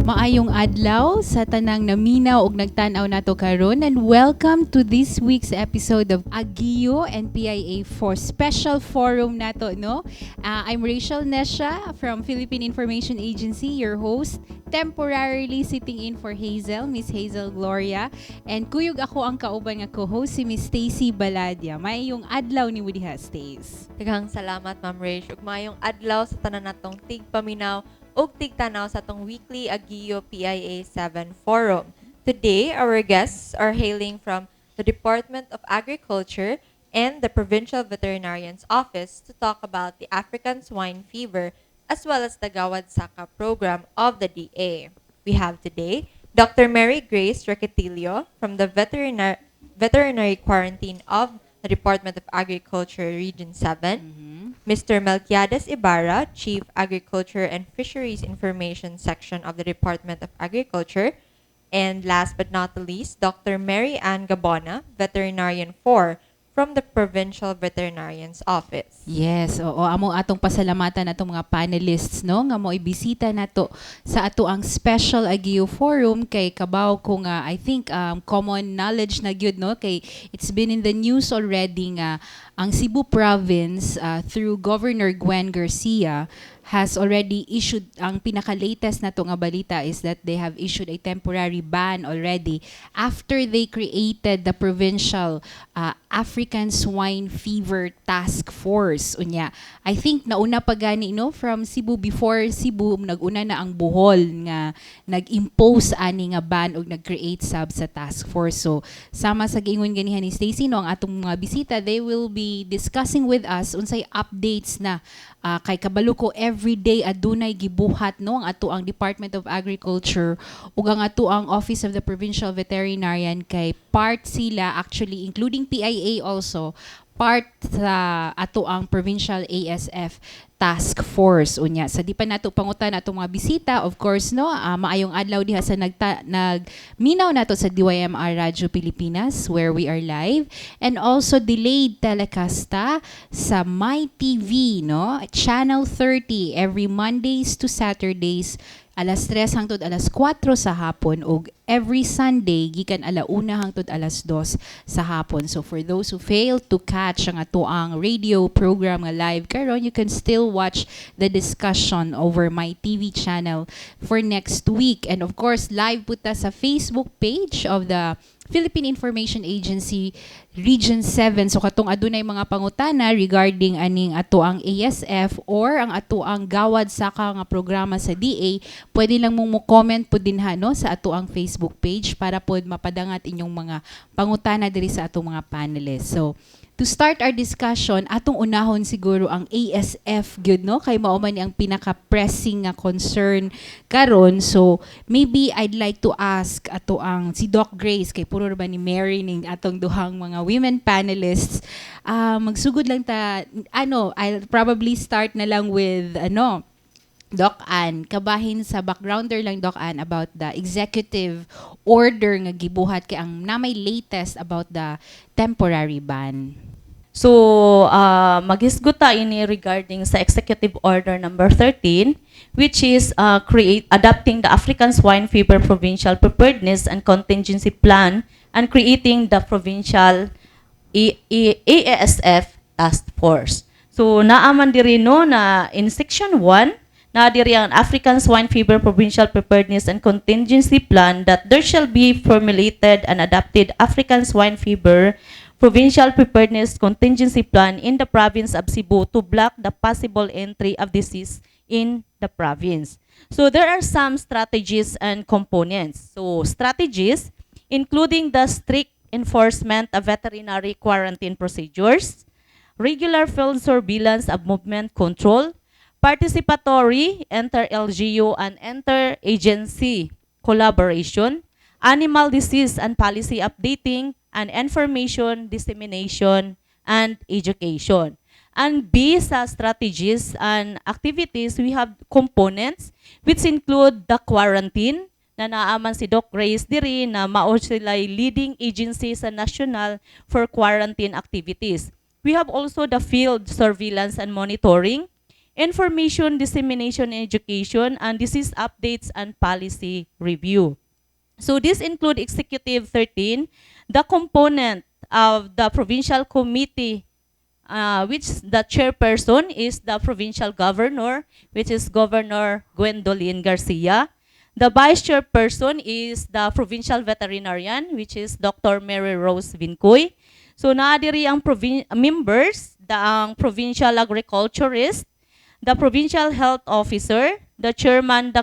Maayong adlaw sa tanang naminaw og nagtan-aw nato karon and welcome to this week's episode of Agiyo and PIA for special forum nato, no. I'm Rachel Nesha from Philippine Information Agency, your host, temporarily sitting in for Hazel, Miss Hazel Gloria, and kuyog ako ang kauban nga co-host, si Miss Stacy Baladia. Maayong adlaw nimo diha, Stace. Daghang salamat, Ma'am Rach. Ug maayong adlaw sa tanan natong tigpaminaw ug tigtanaw sa atong weekly Agiyo PIA 7 Forum. Today, our guests are hailing from the Department of Agriculture and the Provincial Veterinarian's Office to talk about the African swine fever as well as the Gawad Saka program of the DA. We have today Dr. Mary Grace Requetillo from the Veterinary Quarantine of the Department of Agriculture, Region 7, Mr. Melquiades Ibarra, Chief Agriculture and Fisheries Information Section of the Department of Agriculture, and last but not the least, Dr. Mary Ann Gabona, Veterinarian 4 from the Provincial Veterinarian's Office. Yes, oo, amo atong pasalamatan atong mga panelists, no, nga mo ibisita nato sa ato ang special Agiyo Forum kay kabaw ko nga I think common knowledge na gyud, no, kay it's been in the news already nga ang Cebu Province, through Governor Gwen Garcia, has already issued, ang pinaka-latest na to nga balita is that they have issued a temporary ban already after they created the provincial African Swine Fever Task Force. Unya, I think nauna pa gani, no, from Cebu. Before Cebu, naguna na ang Bohol nga nag-impose ani nga ban og nag-create sab sa task force. So sama sa giingon ganihan ni Stacy, no, ang atong mga bisita, they will be discussing with us unsay updates na, kay kabalo ko every day adunay gibuhat, no, ang ato ang Department of Agriculture ug ang ato ang Office of the Provincial Veterinarian kay part sila actually, including PIA also, part sa ato ang Provincial ASF Task Force. Unya, sa di pa nato pangutan atong mga bisita, of course, no, maayong adlaw diha sa nagminaw nato sa DYMR Radyo Pilipinas where we are live and also delayed telecast ta sa My TV, no, Channel 30 every Mondays to Saturdays alas 3 hangtod alas 4 sa hapon ug every Sunday gikan alauna hangtod alas 2 sa hapon. So for those who fail to catch ang atoang radio program nga live karon, you can still watch the discussion over My TV channel for next week. And of course, live pud ta sa Facebook page of the Philippine Information Agency Region 7. So katong adunay mga pangutana regarding aning ato ang ASF or ang ato ang Gawad Saka nga programa sa DA, pwede lang mong mo comment po dinha, no, sa ato ang Facebook page para pod mapadangat inyong mga pangutana diri sa atong mga panelists. So to start our discussion, atong unahon siguro ang ASF gyud, no, kay mao man ni ang pinaka-pressing nga concern karon. So maybe I'd like to ask ato ang si Doc Grace kay puro ra ba ni Mary ning atong duhang mga women panelists. Magsugod lang ta, ano, I'll probably start na lang with ano, Doc Ann, kabahin sa backgrounder lang, Doc Ann, about the executive order nga gibuhat kay ang namay latest about the temporary ban. So, maghisgot ta ini regarding sa Executive Order number 13, which is create adopting the African Swine Fever Provincial Preparedness and Contingency Plan and creating the Provincial AASF Task Force. So, naaman diri, no, na in Section 1, na diri ang African Swine Fever Provincial Preparedness and Contingency Plan, that there shall be formulated and adopted African Swine Fever Provincial Preparedness Contingency Plan in the province of Cebu to block the possible entry of disease in the province. So there are some strategies and components. So strategies including the strict enforcement of veterinary quarantine procedures, regular field surveillance of movement control, participatory inter-LGU and inter-agency collaboration, animal disease and policy updating, and information dissemination and education. And B, sa strategies and activities, we have components which include the quarantine, na naa man si Doc Grace diri na mao sila leading agency sa national for quarantine activities. We have also the field surveillance and monitoring, information dissemination and education, and disease updates and policy review. So this include Executive 13, the component of the provincial committee, which the chairperson is the provincial governor, which is Governor Gwendolyn Garcia. The vice chairperson is the provincial veterinarian, which is Dr. Mary Rose Vincoy. So naa diri ang members, ang provincial agriculturist, the provincial health officer, the chairman,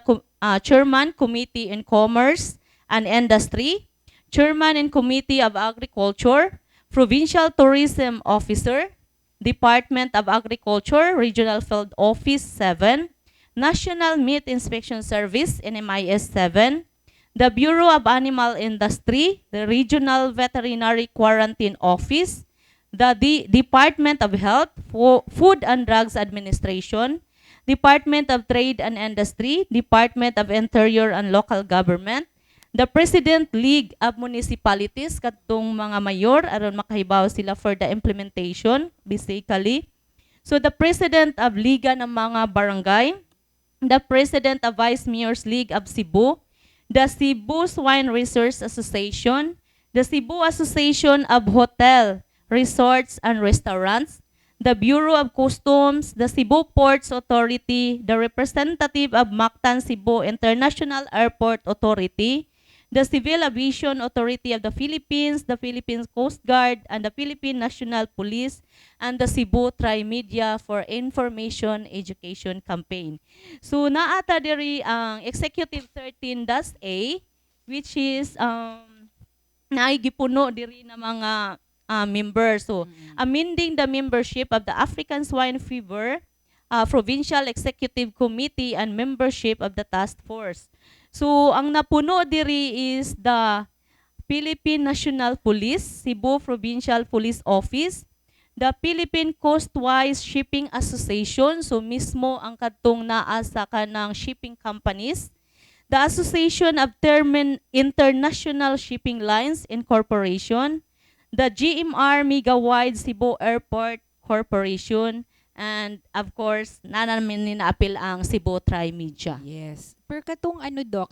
chairman committee in commerce and industry, chairman in committee of agriculture, provincial tourism officer, Department of Agriculture, Regional Field Office 7, National Meat Inspection Service, NMIS 7, the Bureau of Animal Industry, the Regional Veterinary Quarantine Office, the Department of Health, Food and Drugs Administration, Department of Trade and Industry, Department of Interior and Local Government, the President League of Municipalities, katong mga mayor aron makahibaw sila for the implementation basically. So the President of Liga ng mga Barangay, the President of Vice Mayors League of Cebu, the Cebu Swine Research Association, the Cebu Association of Hotel, Resorts and Restaurants, the Bureau of Customs, the Cebu Ports Authority, the representative of Mactan Cebu International Airport Authority, the Civil Aviation Authority of the Philippines, the Philippines Coast Guard, and the Philippine National Police, and the Cebu Trimedia for Information Education Campaign. So naa ta diri ang Executive 13-A, which is naay gipuno diri na mga members. So amending the membership of the African Swine Fever Provincial Executive Committee and membership of the task force. So ang napuno diri is the Philippine National Police, Cebu Provincial Police Office, the Philippine Coastwise Shipping Association, so mismo ang kadtong naa sa kanang shipping companies, the Association of Termin International Shipping Lines Incorporation, the GMR Megawide Cebu Airport Corporation, and of course, naa namin ni naapil ang Cebu Trimedia. Yes. Pero katong ano, Doc,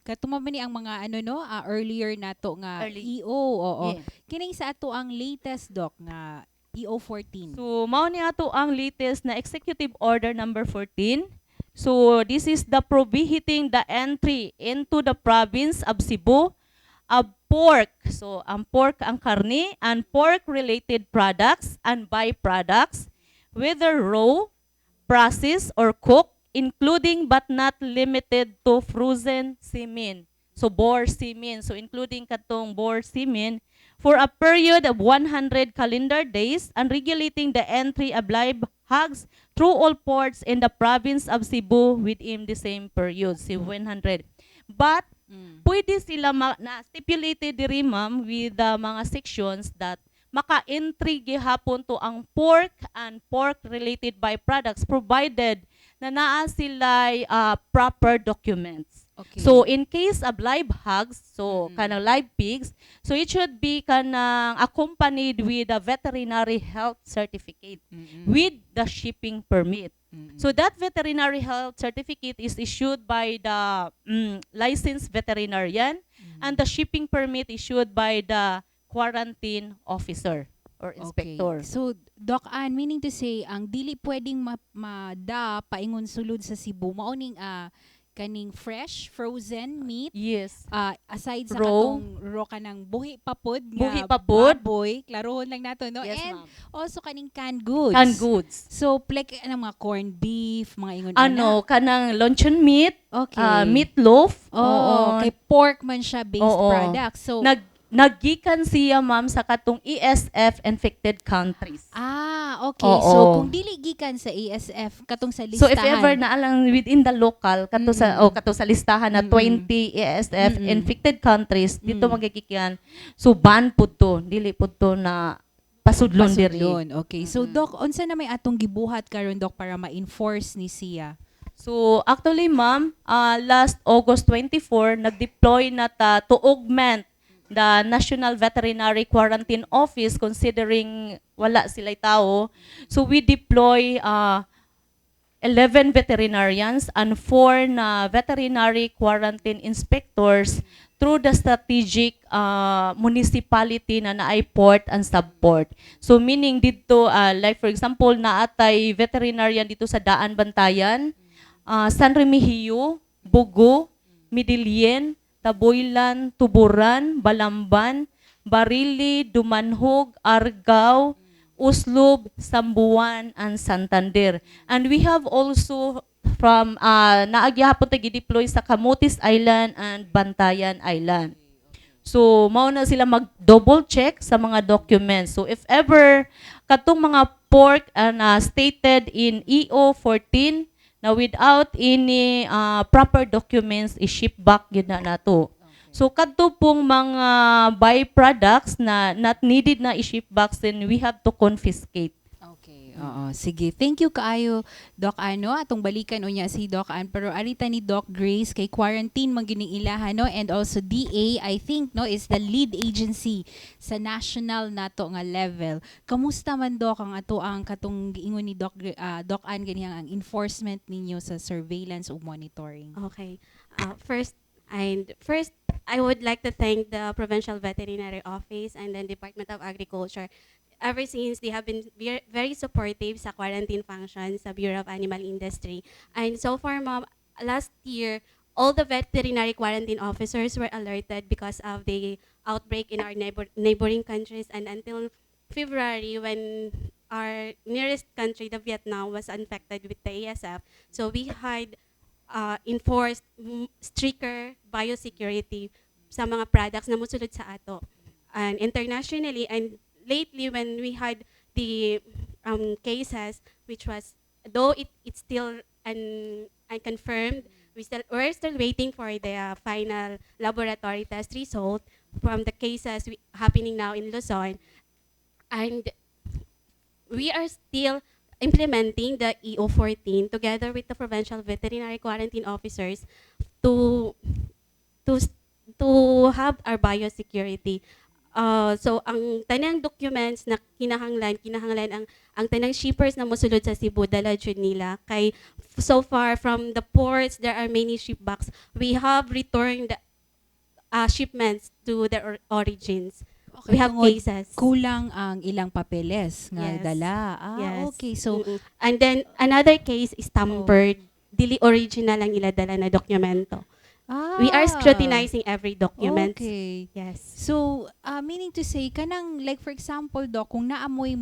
katong man ni ang mga ano, no, earlier nato nga Early. EO, oo. Yeah. Kining sa ato ang latest, Doc, nga EO 14. So, mao ni ato ang latest na Executive Order number 14. So, this is the prohibiting the entry into the province of Cebu of pork. So, ang pork ang karne and pork-related products and byproducts, whether raw, processed, or cooked, including but not limited to frozen semen. So, boar semen. So, including katong boar semen for a period of 100 calendar days and regulating the entry of live hogs through all ports in the province of Cebu within the same period, si 100. But pwede sila na stipulated diri, ma'am, with the mga sections that maka-entry gihapon to ang pork and pork related byproducts provided na naa sila proper documents. So in case of live hogs, so kanang live pigs, so it should be kanang accompanied with a veterinary health certificate with the shipping permit. So that veterinary health certificate is issued by the licensed veterinarian and the shipping permit issued by the quarantine officer or inspector. Okay. So, Doc Ann, meaning to say, ang dili pwedeng mada paingon sulod sa Cebu, mao ning kaning fresh frozen meat, aside sa Raw. Katong raw, kanang buhi pa pod nga Buhi pa pod. Baboy, klarohon lang nato, no? Yes, And ma'am. Also kaning canned goods. Canned goods. So like anang mga corned beef, mga ingon Ano, kanang luncheon meat, ana. Meatloaf. Oh, Oo. kay pork man siya based Oo. product. So Nag Nagikan siya, ma'am, sa katong ASF infected countries. Ah, okay. Oo. So kung dili gikan sa ASF katong sa So listahan. if ever na lang within the local kato sa o kato sa listahan na 20 ASF infected countries dito magigikan, so ban pud to, dili pud to na pasudlon diri. Pasudlon. Okay. So Doc, unsa na may atong gibuhat karon, Doc, para ma-enforce ni siya? So actually, ma'am, last August 24 nag-deploy na ta to augment the National Veterinary Quarantine Office, considering wala sila tao. So we deploy 11 veterinarians and 4 na veterinary quarantine inspectors through the strategic municipality na naay port and subport. So meaning dito, like for example, naatay veterinarian dito sa Daan Bantayan, San Remigio, Bogo, Medellin, Tabuelan, Tuburan, Balamban, Barili, Dumanjug, Argao, Oslob, Samboan, and Santander. And we have also from naa gyapon ta gi-deploy sa Camotes Island and Bantayan Island. So, mao na sila mag-double check sa mga documents. So, if ever katong mga pork and stated in EO 14 na without any proper documents, i-ship back gyud na nato. So kadto pong mga byproducts na not needed na i-ship back, then we have to confiscate. Okay. Oo, sige. Thank you kaayo, Doc Ano. Atong balikan unya si Doc Ann, pero arita ni Doc Grace kay quarantine man gining ilaha, no, and also DA, I think, no, is the lead agency sa national nato nga level. Kamusta man, Doc, ang ato ang katong giingon ni Doc Ann ganihang ang enforcement ninyo sa surveillance ug monitoring? Okay. First, I would like to thank the Provincial Veterinary Office and then Department of Agriculture. Ever since, they have been very, very supportive sa quarantine function sa Bureau of Animal Industry. And so far, ma'am, last year, all the veterinary quarantine officers were alerted because of the outbreak in our neighboring countries. And until February, when our nearest country, the Vietnam, was infected with the ASF, so we had enforced stricter biosecurity sa mga products na musulod sa ato. And internationally, and lately when we had the cases, which was, though it's still unconfirmed, we're still waiting for the final laboratory test result from the cases happening now in Luzon. And we are still implementing the EO 14 together with the provincial veterinary quarantine officers to have our biosecurity. So ang tanang documents na kinahanglan ang tanang shippers na mosulod sa Cebu dala jud nila kay so far from the ports there are many shipbacks. We have returned shipments to their origins. Okay, We have tungod cases. kulang ang ilang papeles nga Yes. dala. Ah, Yes. okay. So, And then another case is tampered. Dili original ang ila dala na dokumento. We are scrutinizing every document. Okay. Yes. So, meaning to say, kanang, like for example, Doc, kung naamoy,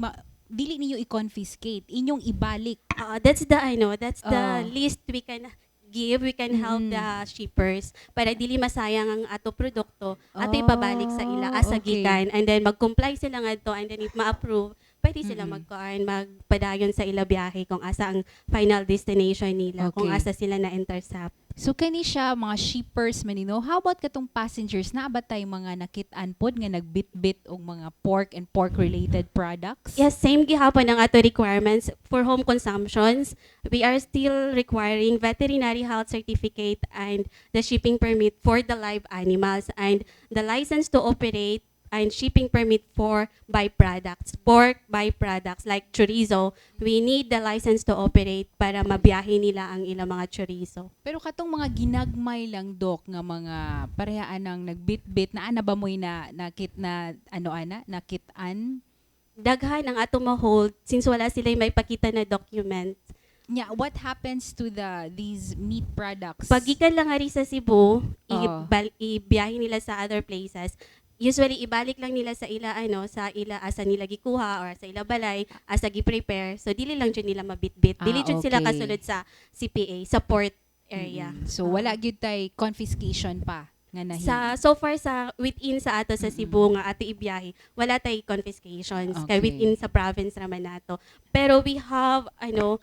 dili ninyo i-confiscate, inyong ibalik. That's the ano, that's the least we can give, we can help the shippers para dili masayang ang ato produkto, ato ipabalik sa ila as a gikan and then mag-comply sila ngadto and then if ma-approve, pwede sila magkuan, magpadayon sa ila biyahe kung asa ang final destination nila, kung asa sila na intercept. So kani siya mga shippers man nino. How about katong passengers, naa ba tay mga nakit-an pod nga nagbitbit og mga pork and pork related products? Yes, same gihapon ang ato requirements for home consumptions. We are still requiring veterinary health certificate and the shipping permit for the live animals and the license to operate and shipping permit for byproducts, pork byproducts like chorizo. We need the license to operate para mabiyahe nila ang ilang mga chorizo. Pero katong mga ginagmay lang, Dok, nga mga pareha anang nagbitbit na ana ba mo'y na nakit na ano ana nakit-an? Daghan ang ato ma-hold since wala sila may pakita na document. Nya, what happens to these meat products? Paggikan lang ari sa Cebu, ibiyahe nila sa other places. Usually ibalik lang nila sa ila ano, sa ila asa nila gikuha or sa ila balay, asa gi-prepare. So dili lang jud nila mabitbit. Dili jud sila kasulod sa CPA, sa port area. So wala gyud tay confiscation pa. Nga nahi. Sa so far sa within sa ato sa Cebu nga ato ibiyahe, wala tay confiscations kay within sa province raman nato. Pero we have ano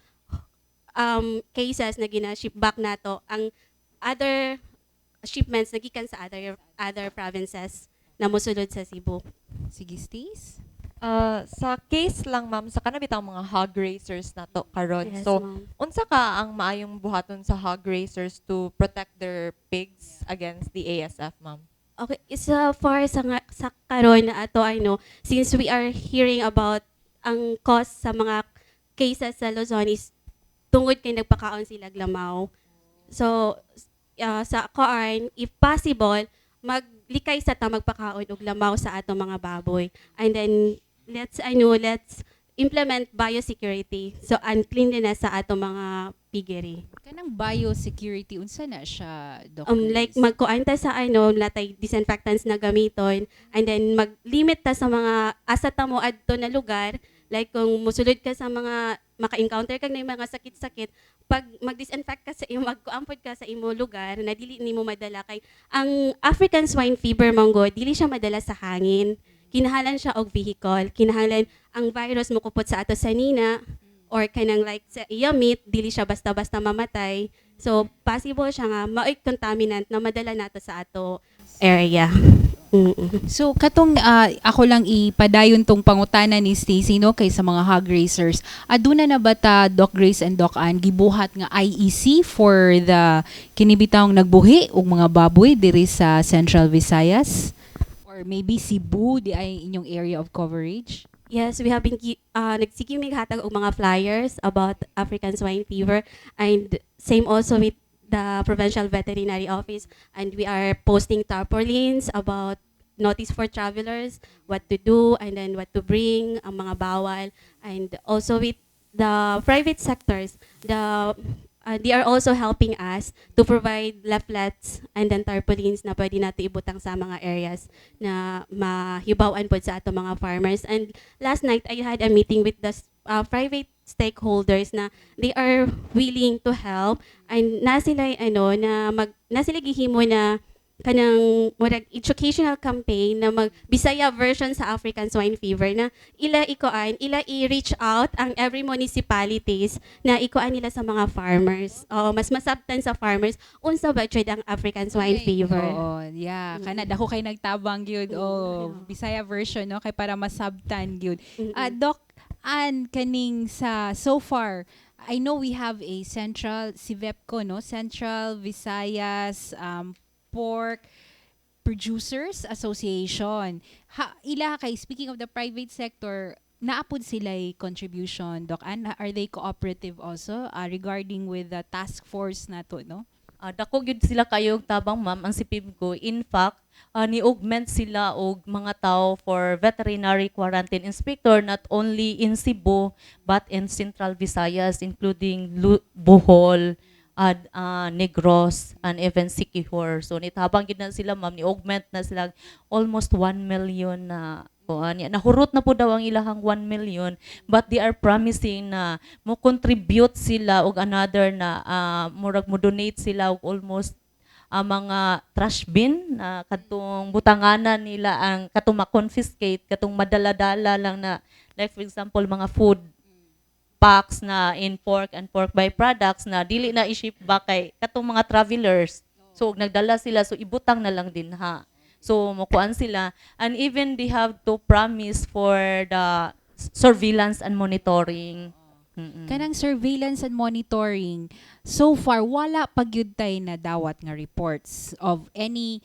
cases na gina-ship back nato ang other shipments na gikan sa other other provinces na mosulod sa Cebu. Sige, Stace. Sa case lang, ma'am, sa kana bitang mga hog raisers nato karon. Yes, So, ma'am. Unsa ka ang maayong buhaton sa hog raisers to protect their pigs against the ASF, ma'am? Okay, so far sa nga, sa karon na ato, I know since we are hearing about ang cause sa mga cases sa Luzon is tungod kay nagpakaon sila lamaw. So sa koan, if possible, maglikay sa ta magpakaon og lamaw sa ato mga baboy. And then let's ano let's implement biosecurity. So and cleanliness sa ato mga piggery. Kanang biosecurity, unsa na siya, Doc Like Grace? Magkuan ta sa ano, natay disinfectants na gamiton, and then mag-limit ta sa mga asa ta mo adto na lugar. Like kung musulod ka sa mga maka-encounter kag na mga sakit-sakit, pag mag-disinfect ka sa imo, magkuampod ka sa imo lugar na dili nimo madala, kay ang African swine fever manggo, dili siya madala sa hangin. Kinahanglan siya og vehicle, kinahanglan ang virus mokupot sa ato sa nina or kanang like sa iya meat, dili siya basta-basta mamatay. So possible siya nga maoy contaminant na madala nato sa ato area. So katong ako lang ipadayon tong pangutana ni Stacy, no, kay sa mga hog raisers. Aduna na ba ta, Doc Grace and Doc Ann, gibuhat nga IEC for the kinibitawng nagbuhi og mga baboy diri sa Central Visayas or maybe Cebu di ay inyong area of coverage? Yes, we have been nagsige mig hatag og mga flyers about African swine fever, and same also with the Provincial Veterinary Office, and we are posting tarpaulins about notice for travelers, what to do and then what to bring, ang mga bawal. And also with the private sectors, they are also helping us to provide leaflets and then tarpaulins na pwede natin ibutang sa mga areas na mahibaw-an pod sa ato mga farmers. And last night, I had a meeting with the private stakeholders na they are willing to help, and na sila ano na mag na sila gihimo na kanang murag educational campaign na mag Bisaya version sa African swine fever na ila ikuan, ila i-reach out ang every municipalities na ikuan nila sa mga farmers. Oo, mas masabtan sa farmers unsa ba jud ang African swine fever. Oo, yeah. Kana dako kay nagtabang gyud. Oh, Bisaya version, no, kay para masabtan gyud. Doc Ann, kaning sa so far, I know we have a central CVEPCO, no? Central Visayas Pork Producers Association. Ha, ila kay, speaking of the private sector, naapod sila contribution, Doc Ann? Are they cooperative also regarding with the task force nato, no? Dako gyud sila kayog tabang, ma'am, ang CPIMCO. In fact, ni-augment sila og mga tao for veterinary quarantine inspector not only in Cebu but in Central Visayas, including Bohol, Negros and even Siquijor. So nitabang gyud na sila, ma'am, ni-augment na sila almost 1 million na kuan. Nahurot na po daw ang ilahang 1 million, but they are promising na mo contribute sila og another na murag mo donate sila og almost mga trash bin na katong butanganan nila ang katong ma-confiscate, katong madala-dala lang na, like for example, mga food packs na in pork and pork byproducts na dili na i-ship ba kay katong mga travelers. So ug nagdala sila, so ibutang na lang din ha. So mokuan sila, and even they have to promise for the surveillance and monitoring. Kanang surveillance and monitoring, so far wala pa gyud tay na dawat nga reports of any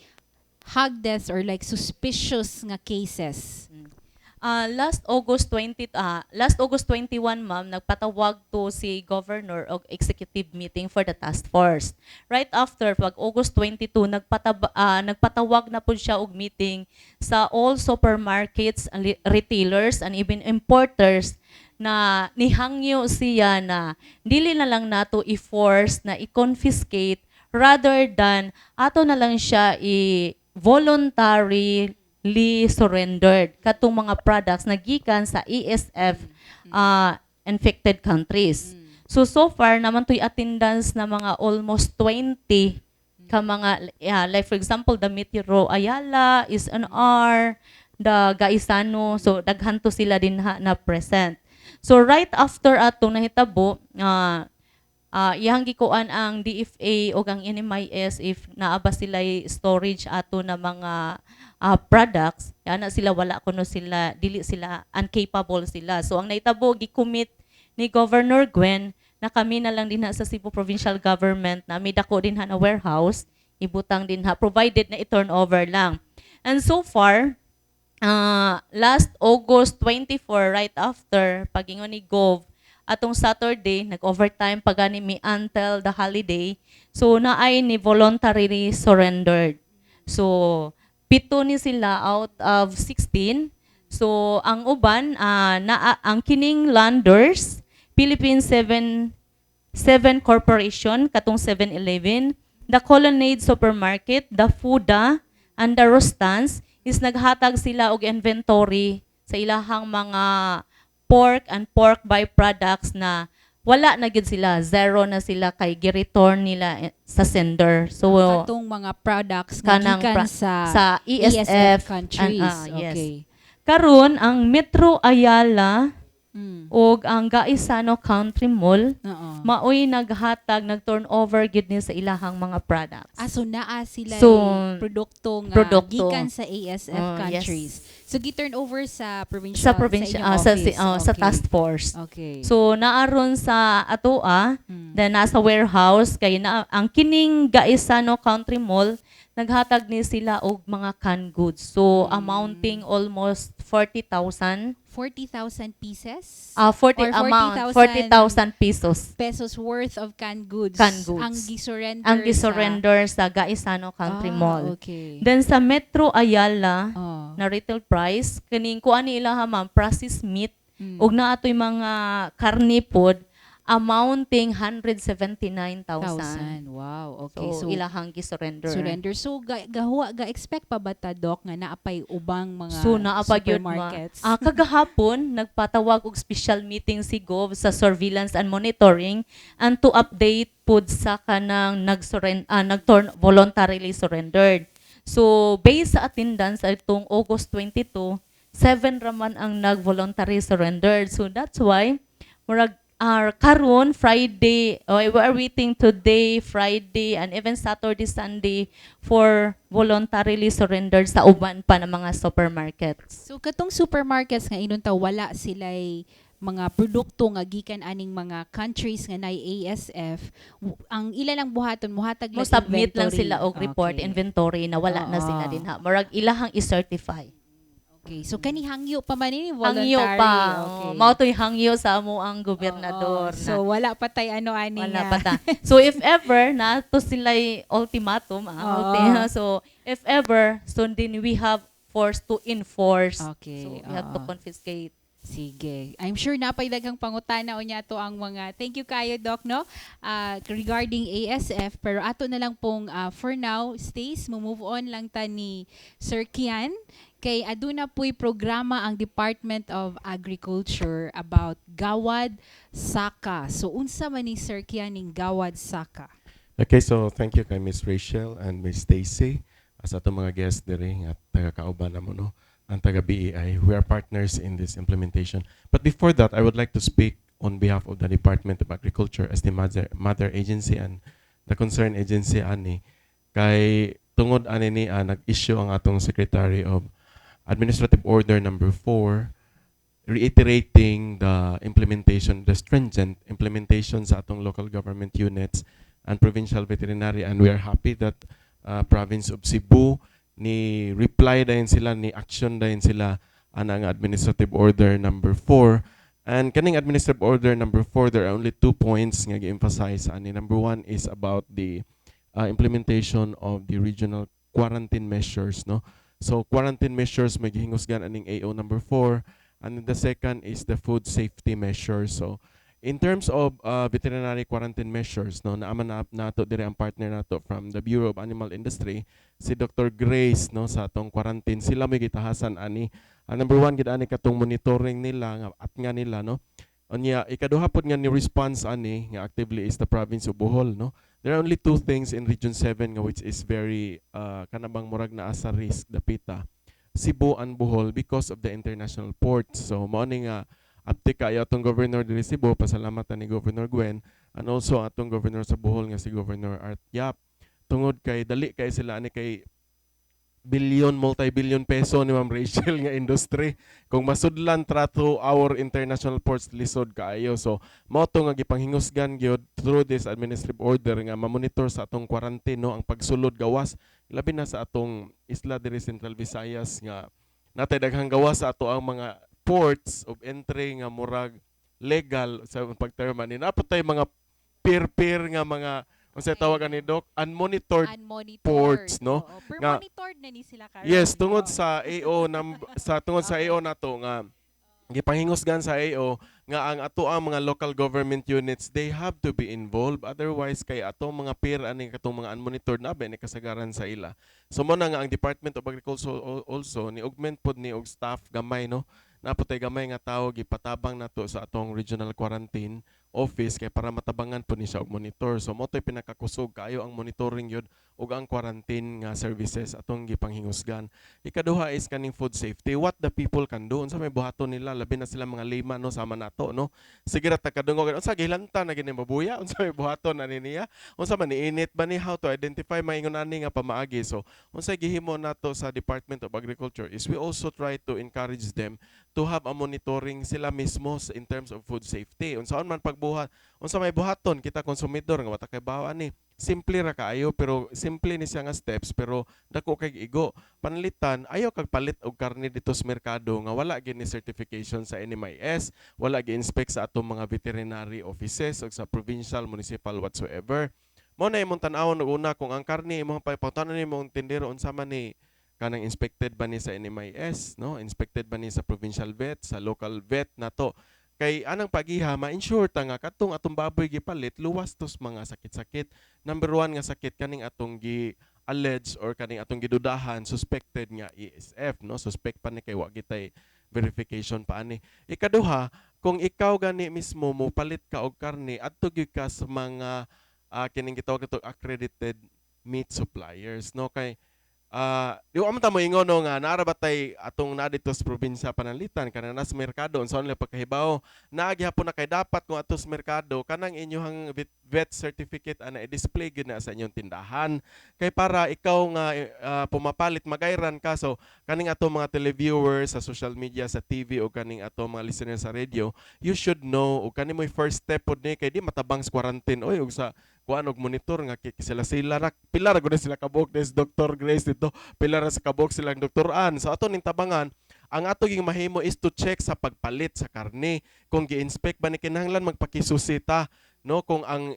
hog deaths or like suspicious nga cases? Last August 21, ma'am, nagpatawag to si governor og executive meeting for the task force. Right after pag August 22, nagpatawag na pud siya og meeting sa all supermarkets and retailers and even importers na nihangyo siya na dili na lang nato i-force na i-confiscate rather than ato na lang siya i-voluntarily surrendered katong mga products na gikan sa ASF infected countries. So so far naman to'y attendance na mga almost 20 Ka mga, yeah, like for example, the Metro Ayala, S&R, the Gaisano, so daghan to sila din ha, na present. So right after atong nahitabo, iyang gikuan ang DFA o ang NMIS if naa ba sila storage ato na mga products, ana sila, wala kuno sila, dili sila, incapable sila. So ang nahitabo, gi-commit ni Governor Gwen na kami na lang din ha sa Cebu Provincial Government na may dako din ha na warehouse, ibutang din ha, provided na i-turn over lang. And so far, last August 24, right after pagingon ni Gov, atong Saturday, nag-overtime pa gani mi until the holiday. So naay ni voluntarily surrendered. So 7 ni sila out of 16. So ang uban, na ang kining Landers, Philippines 7 7 Corporation, katong 7-Eleven, the Colonnade Supermarket, the Fuda, and the Rustans is naghatag sila og inventory sa ilahang mga pork and pork byproducts na wala na gyud sila, zero na sila kay gi-return nila sa sender. So Katong mga products nga kanang gikan sa sa ESF, ESF countries. Yes. Karon ang Metro Ayala ug ang Gaisano Country Mall maoy naghatag, nag-turnover gid ni sa ilahang mga products. Ah, so naa sila So, produkto nga produkto. Gikan sa ASF Oh, yes. countries. So gi-turn over sa provincial Sa provincial sa inyong sa, office. sa task force. So naaron sa atoa, then nasa warehouse kay na ang kining Gaisano Country Mall, naghatag ni sila og mga canned goods. So amounting almost 40,000. 40,000 pieces? 40 Or amount 40,000 40,000 pesos pesos worth of canned goods. Canned goods. Ang gi-surrender ang gisurrender sa Gaisano Country Mall. Then sa Metro Ayala na retail price, kining kuan ni ilaha, ma'am, processed meat ug naa toy mga karne pod amounting 179,000. Thousand. Wow. Okay. So, So, ilahang gi-surrender. Surrender. So ga, gahuwa ga expect pa ba ta, Doc, nga naa pay ubang mga So naa pa gyud ma. supermarkets? Kagahapon nagpatawag og special meeting si Gov sa surveillance and monitoring and to update pud sa kanang nag-surrender, nag-turn voluntarily surrendered. So based sa attendance atong August 22, 7 raman ang nag-voluntary surrendered. So that's why murag karon Friday, oh, we are waiting today, Friday, and even Saturday, Sunday for voluntarily surrendered sa uban pa ng mga supermarkets. So katong supermarkets nga ingon ta wala sila'y mga produkto nga gikan aning mga countries nga nay ASF, ang ila lang buhaton, muhatag Mo lang submit lang inventory. sila og report, inventory na wala na sila dinha. Murag ilahang i-certify. Okay. So kani hangyo pa man ini voluntary. Hangyo pa. Okay. Mao to'y hangyo sa amo ang gobernador Oo. na So wala pa tay ano ani wala nga. Pa ta. So if ever na to sila ultimatum, so if ever, so then we have force to enforce. So we have to confiscate. Sige. I'm sure napay daghang pangutana unya to ang mga, thank you kayo, Doc, no, regarding ASF, pero ato na lang pong for now stays mo move on lang ta ni Sir Kian kay aduna puy programa ang Department of Agriculture about Gawad Saka. So unsa man ni Sir Kian ning Gawad Saka? Okay, so thank you kay Miss Rachel and Miss Stacy as atong mga guests diri nga taga kauban namo, no, ang taga BEI. We are partners in this implementation. But before that, I would like to speak on behalf of the Department of Agriculture as the mother agency and the concerned agency ani kay tungod ani ni nag-issue ang atong Secretary of Administrative Order number 4 reiterating the implementation, the stringent implementation sa atong local government units and provincial veterinary, and we are happy that province of Cebu ni reply dayon sila, ni action dayon sila ana nga administrative order number 4. And kaning administrative order number 4, there are only two points nga gi-emphasize ani. Number one is about the implementation of the regional quarantine measures, no? So quarantine measures may gihingusgan aning AO number 4, and then the second is the food safety measures. So in terms of veterinary quarantine measures, no, naa man na nato diri ang partner nato from the Bureau of Animal Industry, si Dr. Grace, no, sa atong quarantine. Sila may gitahasan ani. Ang number one gid ani katong monitoring nila nga at nga nila, no. Unya, ikaduha pod nga ni response ani nga actively is the province of Bohol, no? There are only two things in Region 7 nga which is very kanabang murag naa sa risk dapita. Cebu and Bohol because of the international ports. So mao ni nga aptik kayo atong governor diri Cebu, pasalamatan ni Governor Gwen and also atong governor sa Bohol nga si Governor Art Yap. Tungod kay dali kay sila ani kay billion, multi-billion peso ni Ma'am Rachel nga industry. Kung masudlan tra through our international ports, lisod kaayo. So, mao to nga gipanghingusgan gyud through this administrative order nga mamonitor sa atong quarantine, no, ang pagsulod gawas, labi na sa atong isla diri Central Visayas nga natay daghang gawas sa ato ang mga ports of entry nga murag legal sa pagterma ni napot tay mga peer-peer nga mga unsay tawag ani, Doc, unmonitored Unmonitored. Ports, no? Oo. Pero monitored na ni sila karon. Yes, tungod Oo. Sa AO sa tungod sa AO nato nga gipahingusgan sa AO nga ang ato ang mga local government units, they have to be involved, otherwise kay atong mga pier ani katong mga unmonitored na ba ni kasagaran sa ila. So mo na nga ang Department of Agriculture also ni augment pod ni og staff gamay, no, naputay gamay nga tawo gipatabang nato sa atong regional quarantine office kay para matabangan po ni siya og monitor. So mo to'y pinakakusog kaayo ang monitoring yun ug ang quarantine nga services atong gipanghingusgan. Ikaduha is kaning food safety. What the people can do, unsa may buhaton nila, labi na sila mga lima, no, sama nato, no. Sige ra ta kadungog, unsa gihilanta na gini mabuya, unsa may buhaton ani niya, unsa man niinit ba ni, how to identify maingon ani nga pamaagi. So unsa gihimo nato sa Department of Agriculture is we also try to encourage them to have a monitoring sila mismo in terms of food safety. Unsaon man pagbuhat, unsa may buhaton kita konsumidor nga wata kay bawa ani. Simple ra kaayo, pero simple ni siya nga steps pero dako kay igo. Panalitan, ayaw kag palit og karne dito sa merkado nga wala gini certification sa NMIS, wala gi-inspect sa atong mga veterinary offices o sa provincial, municipal, whatsoever. Mo na imong tan-awon og una kung ang karne imong pangutanon nimo ang tindero unsa man ni kanang inspected ba ni sa NMIS, no? Inspected ba ni sa provincial vet, sa local vet nato? Kay anang pagiha ma-ensure ta nga katong atong baboy gipalit luwas tos mga sakit-sakit. Number one nga sakit kaning atong gi allege or kaning atong gidudahan, suspected nga ASF, no? Suspect pa ni kay wa gitay verification pa ani. Ikaduha, kung ikaw gani mismo mo palit ka og karne, adto gyud ka sa mga kining gitawag nato accredited meat suppliers, no? Kay di wa man ta moingon, no, nga naa ra ba tay atong naa dito sa probinsya, pananglitan kana nas merkado, unsa nila pagkahibaw naa gihapon na kay dapat kung ato sa merkado kanang inyong vet certificate ana i-display gyud na sa inyong tindahan kay para ikaw nga pumapalit magayran ka. So kaning ato mga televiewers sa social media, sa TV, o kaning ato mga listeners sa radio, you should know o kani mo'y first step pod ni kay di matabang sa quarantine oy ug sa kuan og monitor nga sila sila ra pila ra gud sila kabuok des Dr. Grace dito, pila ra sa kabuok silang Dr. Ann. So ato ning tabangan, ang ato ging mahimo is to check sa pagpalit sa karne kung gi-inspect ba ni. Kinahanglan magpakisusita, no? Kung ang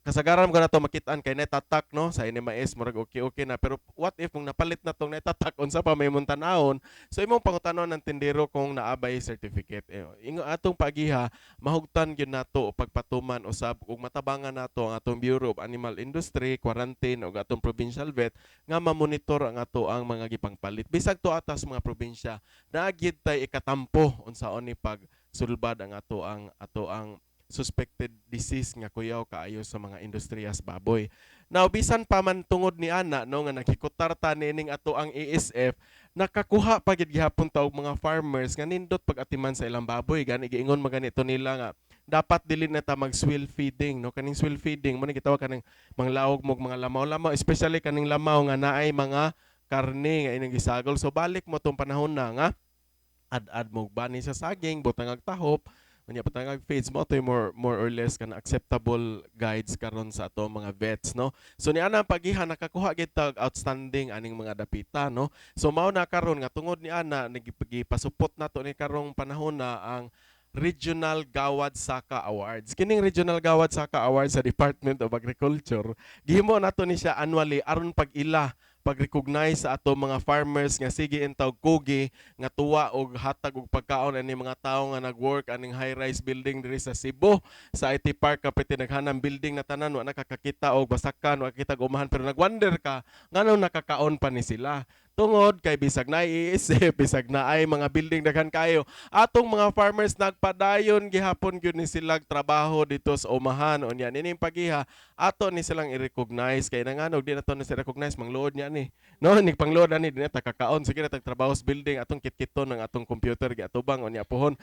kasagaran mo nato makitaan kay netatak, no, sa NMIS, murag okay okay na, pero what if kung napalit na tong netatak, unsa pa may imong tan-awon? So imong pangutanon ng tindero kung naabay certificate. Eh, ingo atong pagiha mahugtan gyud nato pagpatuman usab ug matabangan nato ang atong Bureau of Animal Industry, quarantine ug atong provincial vet nga mamonitor ang ato ang mga gipangpalit bisag to atas mga probinsya. Naa gyud tay ikatampo unsaon ni pag sulbad ang ato ang suspected disease nga kuyaw kaayo sa mga industriyas baboy. Now, bisan pa man tungod ni ana, no, nga naghikutar ta niining ato ang ASF, nakakuha pa gid gihapon ta og mga farmers nga nindot pag-atiman sa ilang baboy. Gani giingon maganito nila nga dapat dili na ta mag swill feeding, no? Kaning swill feeding mo ni gitawag kaning manglaog mo og mga lamaw-lamaw, especially kaning lamaw nga naay mga karne nga inyong gisagol. So balik mo tong panahon na nga ad-ad mo og bani sa saging, butang ag tahop, unya butang ag feeds mo to more or less kana acceptable guides karon sa ato mga vets, no? So ni ana ang pagiha nakakuha gid tag outstanding aning mga dapita, no? So mao na karon nga tungod ni ana nagipasupot nato ni karong panahon na ang Regional Gawad Saka Awards. Kining Regional Gawad Saka Awards sa Department of Agriculture, gihimo nato ni siya annually aron pag-ila, pag-recognize sa ato mga farmers nga sige intawg kugi nga tuwa og hatag og pagkaon ani mga tawo nga nag-work aning high-rise building diri sa Cebu sa IT Park. Kapit naghanang building na tanan wa nakakakita og basakan, wa kita og umahan, pero nagwonder ka nganong nakakaon pa ni sila. Tungod kay bisag na iisip, bisag na ay mga building daghan kayo, atong mga farmers nagpadayon gihapon gyud ni silang trabaho dito sa umahan. Unya nining pagiha, ato ni silang i-recognize kay nanganog di nato ni sila recognize, mangluod niya ni. No, ni pangluod ani, di na ta kakaon, sige na tag trabaho sa building, atong kitkiton ang atong computer giatubang unya pohon.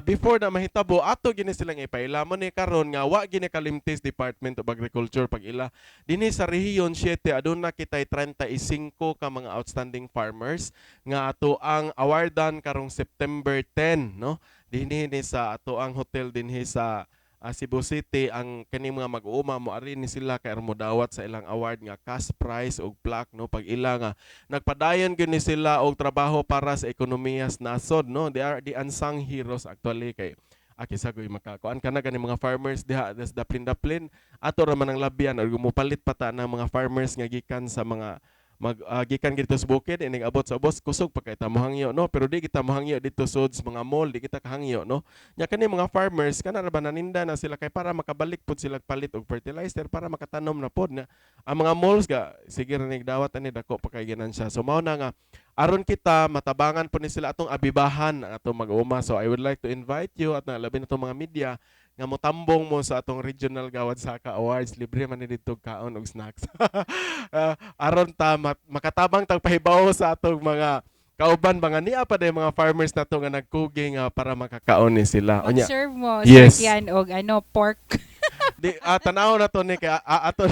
Before na mahitabo, ato gini silang ipaila mo ni karon nga wa gini kalimtis Department of Agriculture pag ila. Dinhi sa Rehiyon 7, aduna kitay 35 ka mga outstanding farmers nga ato ang awardan karong September 10, no, dinhi ni sa ato ang hotel dinhi sa Cebu City. Ang kani mga mag-uuma mo ari ni sila kay aron modawat sa ilang award nga cash prize ug plaque, no, pag ila nga nagpadayon gyud ni sila og trabaho para sa ekonomiya sa nasod, no. They are the unsung heroes actually, kay aki sagoy makakuan ka na gani mga farmers diha des daplin-daplin, ato ra man ang labyan or mupalit pa ta ng mga farmers nga gikan sa mga mag gikan dito sa bukid, ining abot sa ubos, kusog pa kay ta mohangyo, no? Pero di kita mohangyo dito sud sa mga mall, di kita kahangyo, no? Nya kani mga farmers, kana ra ba naninda na sila kay para makabalik pud sila palit og fertilizer para makatanom na pod na ang mga malls ga sige ra nig dawat ani, dako pa kay ginansya. So mao na nga aron kita matabangan po ni sila, atong abibahan ang atong mag-uuma. So I would like to invite you at na labi na itong mga media nga motambong mo sa atong Regional Gawad Saka Awards. Libre man ni didto kaon og snacks. Aron ta makatabang tag pahibaw sa atong mga kauban mga niya pa day mga farmers nato nga nagkugi nga para makakaon ni sila. Unya Mag-serve mo, Yes. Sir Kian, og ano, pork. Di tanaw na to ni kay ato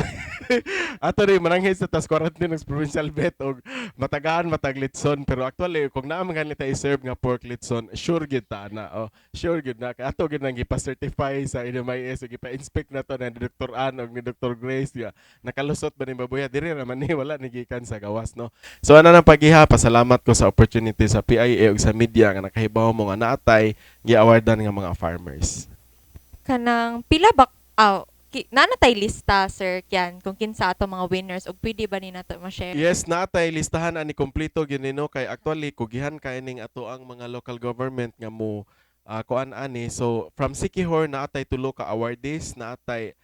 ato ni mananghid sa tas quarantine ng provincial vet og matagaan matag litson. Pero actually, kung naa man gani ta i-serve nga pork litson, sure gyud ta na, oh, sure gyud na kay ato gyud nang gipa-certify sa NMIS ug gipa-inspect na to na ni Dr. Ann og ni Dr. Grace nga nakalusot ba ni babuya diri ra man ni, wala ni gikan sa gawas, no? So ana nang pagiha, pasalamat ko sa opportunity sa PIA ug sa media nga nakahibaw mo nga naatay gi-awardan nga mga farmers. Kanang pila ba aw ki, naa na tay lista, Sir Kian, kung kinsa ato mga winners ug pwede ba ni nato ma-share? Yes, naatay listahan ani, kompleto gyud ni, no, kay actually kugihan kay ning ato ang mga local government nga mo kuan ani. So from Siquijor naatay tulo ka awardees, naatay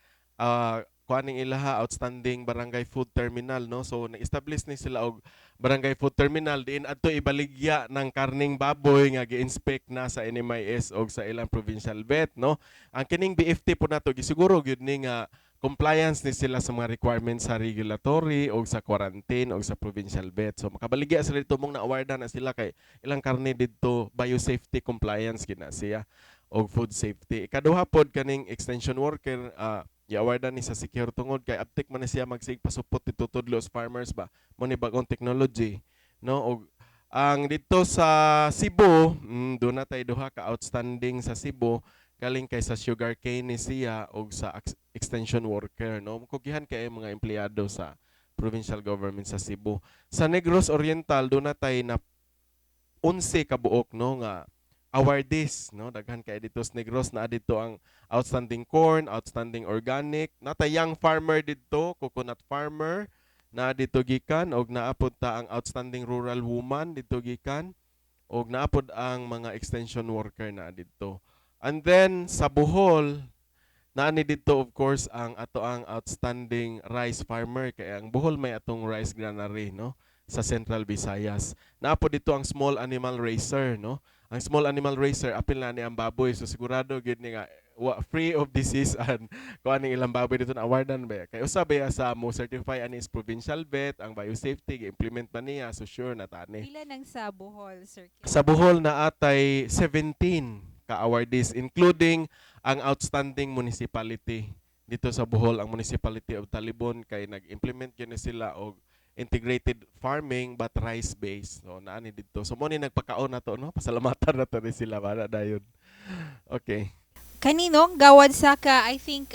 kuan ning ilaha outstanding barangay food terminal, no. So nag-establish ni sila og barangay food terminal diin adto ibaligya ng karning baboy nga gi-inspect na sa NMIS og sa ilang provincial vet, no. Ang kining BFT po nato gisiguro gyud ni nga compliance ni sila sa mga requirements sa regulatory o sa quarantine o sa provincial vet. So makabaligya sila dito mong na-awardan na sila kay ilang karne didto biosafety compliance gina siya og food safety. Ikaduha pod, kaning extension worker, i-awardan ni sa Siquijor tungod kay aptik man ni siya magsig pasupot dito tudlo sa farmers ba mo ni bagong technology, no. Og ang dito sa Cebu, doon na tayo duha ka outstanding sa Cebu, galing kay sa sugarcane ni siya og sa extension worker, no. Kugihan kay mga empleyado sa provincial government sa Cebu. Sa Negros Oriental, doon na tay na 11 ka buok, no, nga awardees, no. Daghan kay dito sa Negros. Na dito ang outstanding corn, outstanding organic, natay young farmer didto, coconut farmer na dito gikan, og naapod ta ang outstanding rural woman didto gikan, og naapod ang mga extension worker na didto. And then sa Bohol, naani didto of course ang ato ang outstanding rice farmer kay ang Bohol may atong rice granary, no, sa Central Visayas. Naapo dito ang small animal raiser, no. Ang small animal raiser, apil na ni ang baboy, so sigurado gyud ni nga wa, free of disease and kuan ning ilang baboy dito na awardan ba kay usa ba sa mo certify ani is provincial vet, ang biosafety gi-implement man niya, so sure na tani. Pila nang sa Bohol, Sir Kian? Sa Bohol na atay 17 ka awardees, including ang outstanding municipality dito sa Bohol, ang Municipality of Talibon, kay nag-implement gyud ni sila og integrated farming but rice based. So naani didto. So mo ni nagpakaon na to, no. Pasalamatan na to ni sila para dayon. Okay. Kaninong Gawad Saka, I think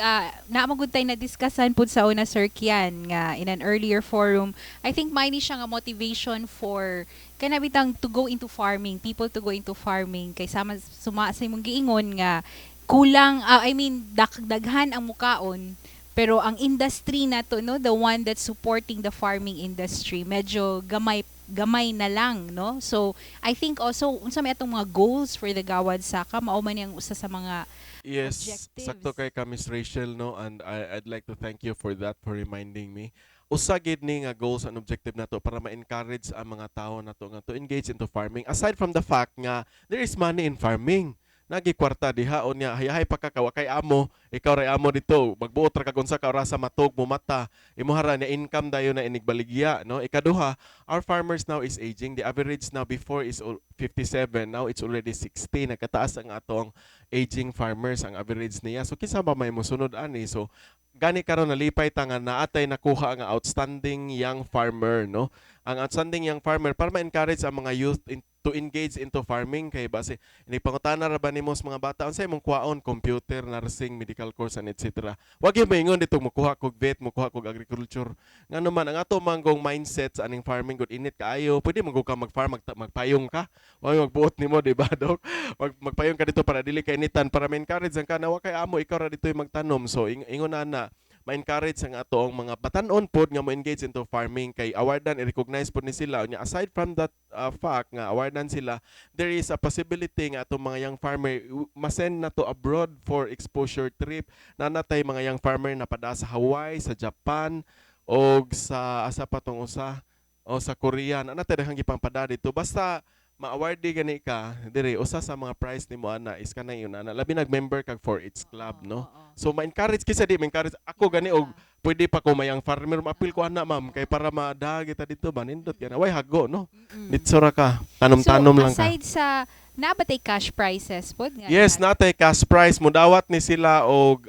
naa man gud tay na-discussan pud sa una, Sir Kian, nga in an earlier forum. I think may ni siya nga motivation for kana bitang to go into farming, people to go into farming kay sama suma sa imong giingon nga kulang, I mean, daghan ang mukaon pero ang industry na to, no, the one that's supporting the farming industry, medyo gamay gamay na lang, no? So I think also unsa may atong mga goals for the Gawad Saka, mao man yang usa sa mga Yes, objectives. Sakto kay ka, Miss Rachel, no, and I'd like to thank you for that, for reminding me. Usa gid ni nga goals and objective nato para ma-encourage ang mga tao nato nga to engage into farming. Aside from the fact nga there is money in farming. Nagi kwarta diha, unya hayahay pa ka, wa kay amo, ikaw ray amo dito, magbuot ra kag unsa ka orasa, matug mo mata imuha ra na income dayon na inigbaligya, no? Ikaduha, our farmers now is aging. The average now before is 57, now it's already 60. Nagkataas ang atong aging farmers, ang average niya. So kinsa ba may mosunod ani? So gani karon nalipay ta nga naatay nakuha nga outstanding young farmer, no? Ang outstanding young farmer para ma-encourage ang mga youth to engage into farming, kay base inipangutana ra ba nimo sa mga bata, "Unsa imong kuhaon?" Computer, nursing, medical course and etc. Wag gyud maingon dito, "Mukuha kog vet, mukuha kog agriculture." Ngano man ang ato manggong mindset sa aning farming gud, init kaayo, pwede man gud ka mag-farm, magpayong ka. Wa magbuot nimo, di ba, dok? Magpayong ka dito para dili ka initan, para ma-encourage ang kana wa kay amo, ikaw ra dito yung magtanom. So ingon na na ma-encourage ang atoong mga batan-on pod nga mo engage into farming kay awardan, i-recognize pod ni sila. Unya aside from that fact nga awardan sila, there is a possibility nga atong mga young farmer masend na to abroad for exposure trip. Nanatay mga young farmer na pada sa Hawaii, sa Japan og sa asa pa tong usa o sa Korea na natay daghang gipangpada dito. Basta ma-awardi gani ka dire, usa sa mga prize nimo ana is kanang yun ana, labi nag-member kag 4-H club, no? Oo. So ma-encourage kisa di ma-encourage ako gani og pwede pa ko mayang farmer, maapil ko ana, ma'am, kay para maada kita dito ba, nindot yan, way hago, no? Ditso ra ka, tanom-tanom So, lang ka. Aside sa naa ba tay cash prizes pod nga? Yes, natay cash prize. Mudawat ni sila og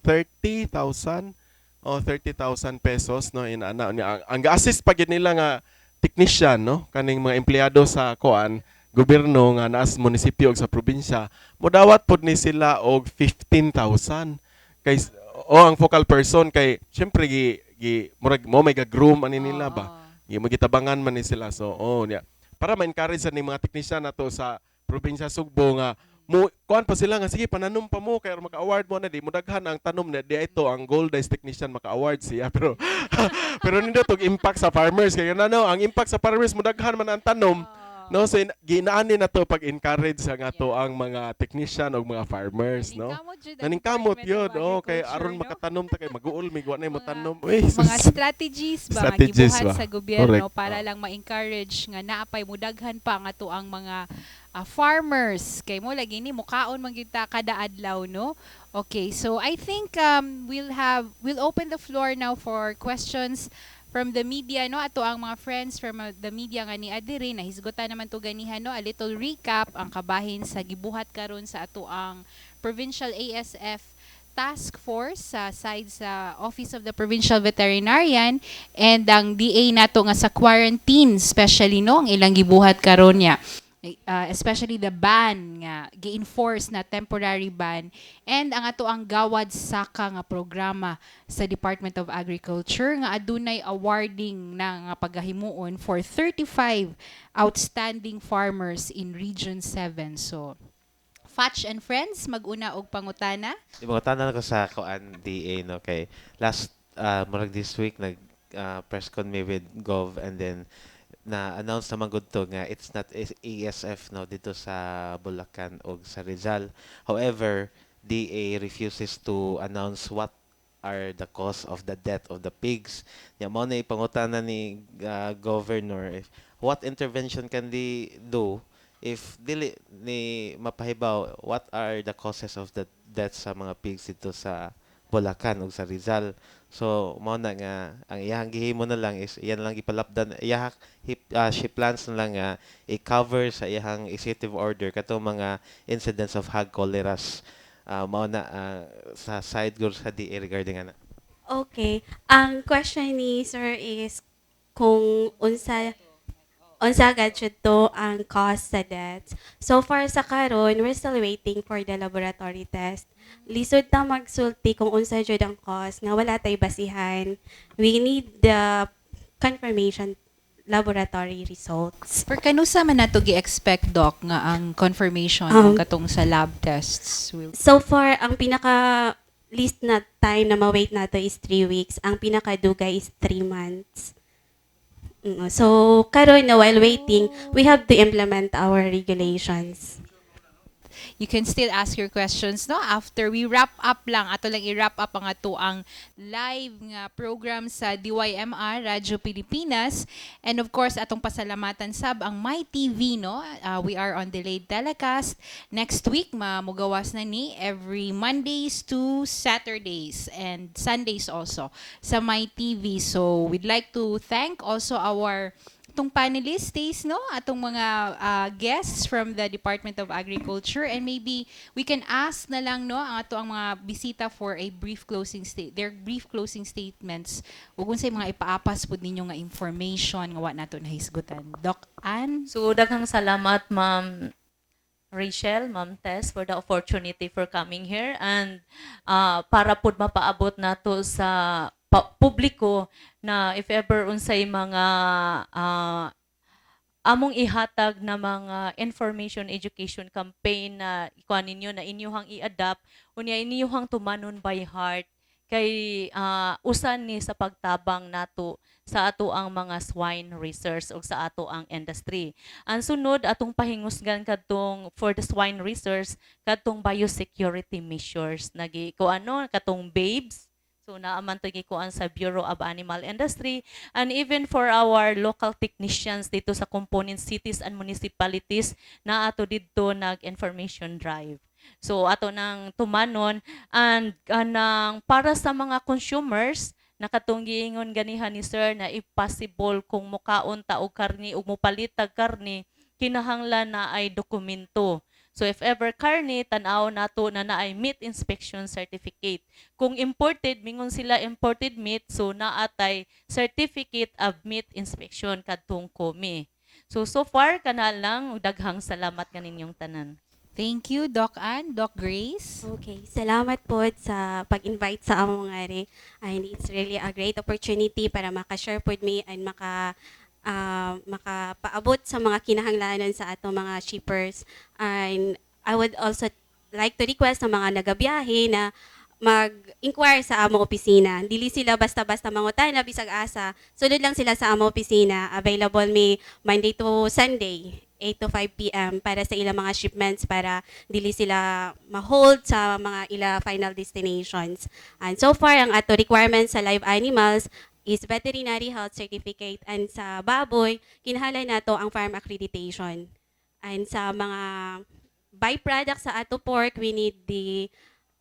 30,000 o 30,000 pesos, no, ina ana. Ang ga-assist pa gyud nila nga technician, no, kaning mga empleyado sa kuan gobyerno nga naas munisipyo ug sa probinsya, mudawat pod ni sila og 15,000 kay o ang focal person, kay syempre gi, gi murag mo may ga-groom ani nila ba, gi magitabangan man ni sila. So oh niya, para ma-encourage sa ni mga technician nato sa probinsya Sugbo nga mo kuan pa sila nga sige, pananom pa mo kay aron maka-award mo na, di mo daghan ang tanom na di ito ang goal is technician maka-award siya, pero nindot og impact sa farmers, kay ano ang impact sa farmers, mo daghan man ang tanom, no? So ginaani na to pag-encourage sa nga to ang mga technician og mga farmers, no? Naningkamot yun, oh, kay aron makatanom ta, kay maguol mig wa na mo tanom. Uy, mga sus. Strategies ba nga Strategies gibuhat ba? sa gobyerno Correct. para lang ma-encourage nga naapay mudaghan pa nga to ang mga farmers, kay mo lagi ni mukaon man gyud ta kada adlaw, no? Okay, so I think we'll open the floor now for questions from the media, no? Ato ang mga friends from the media nga ni adiri, nahisgutan naman to ganihan, no? A little recap ang kabahin sa gibuhat karon sa ato ang provincial ASF task force sa side sa Office of the Provincial Veterinarian and ang DA nato nga sa quarantine, especially, no, ang ilang gibuhat karon niya, especially the ban nga gi-enforce na temporary ban and ang ato ang Gawad Saka nga programa sa Department of Agriculture nga adunay awarding na nga pagahimuon for 35 outstanding farmers in Region 7. So Fatch and friends, mag-una og pangutana. Di ba, tanan ko sa kuan DA, no, kay last murag this week nag press con mi with Gov and then na announce naman gud to nga it's not ASF, no, dito sa Bulacan o sa Rizal. However, DA refuses to announce what are the cause of the death of the pigs. Nya mao na ipangutana ni governor if what intervention can they do if dili ni mapahibaw what are the causes of the death sa mga pigs dito sa Bulacan ug sa Rizal. So mao na nga ang iyahang gihimo na lang is iyan lang gipalapdan iyaha she plans na lang nga i-cover sa iyahang executive order katong mga incidents of hog choleras. Mao na sa side gud sa DA regarding ana. Okay. Ang question ni sir is kung unsa gad to ang cause sa death. So far sa karon, we're still waiting for the laboratory test. Lisod ta magsulti kung unsa jud ang cause nga wala tay basihan. We need the confirmation laboratory results. For kanusa man nato gi-expect, doc, nga ang confirmation katong sa lab tests will So far, ang pinaka least na time na ma-wait nato is 3 weeks. Ang pinakadugay is 3 months. So, karon na while waiting, we have to implement our regulations. You can still ask your questions, no, after we wrap up lang. Ato lang i-wrap up ang ato ang live nga program sa DYMR Radyo Pilipinas. And of course, atong pasalamatan sab ang My TV, no. We are on delayed telecast. Next week mamugawas na ni every Mondays to Saturdays and Sundays also sa My TV. So we'd like to thank also our atong panelists, Stace, no? Atong mga guests from the Department of Agriculture, and maybe we can ask na lang, no, ang ato ang mga bisita for a brief closing state their brief closing statements ug unsay mga ipaapas pud ninyo nga information nga wa nato nahisgutan. Doc Ann? So daghang salamat, Ma'am Rachel, Ma'am Tess, for the opportunity for coming here and para pud mapaabot nato sa publiko na if ever unsay mga among ihatag na mga information education campaign na ikuan ninyo na inyuhang i-adapt, unya inyuhang tumanon by heart kay usan ni sa pagtabang nato sa ato ang mga swine research o sa ato ang industry. Ang sunod atong pahingusgan kadtong for the swine research, kadtong biosecurity measures nagi ko ano katong babes. So naaman to gikuan sa Bureau of Animal Industry and even for our local technicians dito sa component cities and municipalities na ato didto nag information drive. So ato nang tumanon and kanang para sa mga consumers nakatong giingon ganiha ni sir na if possible kung mukaon ta og karni ug mopalit tag karni, kinahanglan na ay dokumento. So if ever karni, tan-aw nato na naay meat inspection certificate. Kung imported, mingon sila imported meat, so naatay certificate of meat inspection kadtong COMI. So so far kana lang, daghang salamat kaninyong tanan. Thank you, Doc Ann. Doc Grace? Okay, salamat po sa pag-invite sa among ngari. And it's really a great opportunity para maka-share pod mi and makapaabot sa mga kinahanglanon sa atong mga shippers. And I would also like to request sa mga nagabiyahe na mag-inquire sa among opisina. Dili sila basta-basta mangutana bisag asa. Sulod lang sila sa among opisina. Available mi Monday to Sunday, 8 to 5 p.m. para sa ilang mga shipments para dili sila ma-hold sa mga ila final destinations. And so far, ang ato requirements sa live animals is veterinary health certificate, and sa baboy, kinahanglan nato ang farm accreditation. And sa mga byproducts sa ato pork, we need the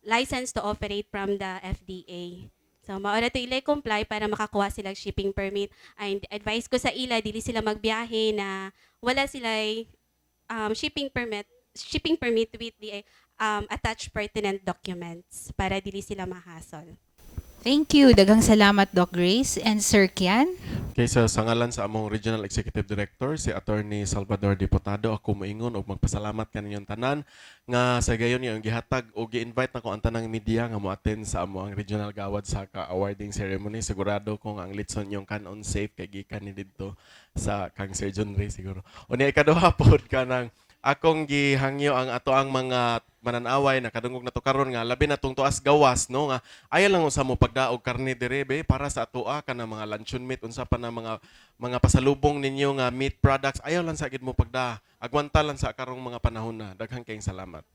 license to operate from the FDA. So, mao na to ila comply para makakuha sila shipping permit. And advice ko sa ila, dili sila magbiyahe na wala sila shipping permit with the attached pertinent documents para dili sila mahasol. Thank you. Daghang salamat, Doc Grace. And Sir Kian? Okay, sa ngalan sa among Regional Executive Director, si Attorney Salvador Diputado, ako moingon og magpasalamat kaninyong tanan nga sa gayon nga gihatag o gi-invite nako ang tanang media nga mo-attend sa amo ang Regional Gawad Saka awarding ceremony. Sigurado kong ang litson yung kanon safe kay gikan ni didto sa kang Sir John Ray siguro. Unya ikaduha pod, kanang akong gihangyo ang ato ang mga mananaway na kadungog nato karon nga labi na tong tuas gawas, no, nga ayaw lang usa mo pagdaog karne dire be para sa atoa kana mga luncheon meat, unsa pa na mga pasalubong ninyo nga meat products, ayaw lang sa gid mo pagda, agwanta lang sa karong mga panahon na. Daghang kayong salamat.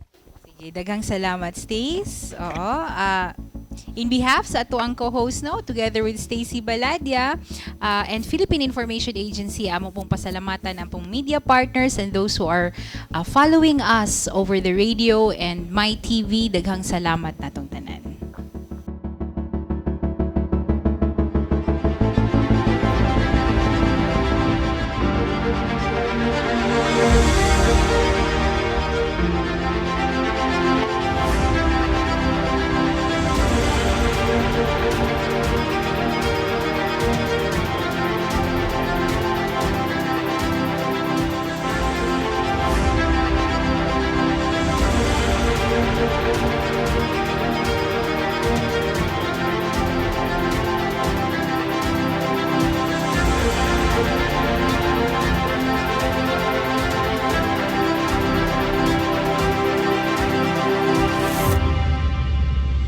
Sige, daghang salamat, Stace. Oo. In behalf sa ato ang co-host, no, together with Stacy Baladia and Philippine Information Agency, amo pong pasalamatan ang pong media partners and those who are following us over the radio and My TV. Daghang salamat natong tanan.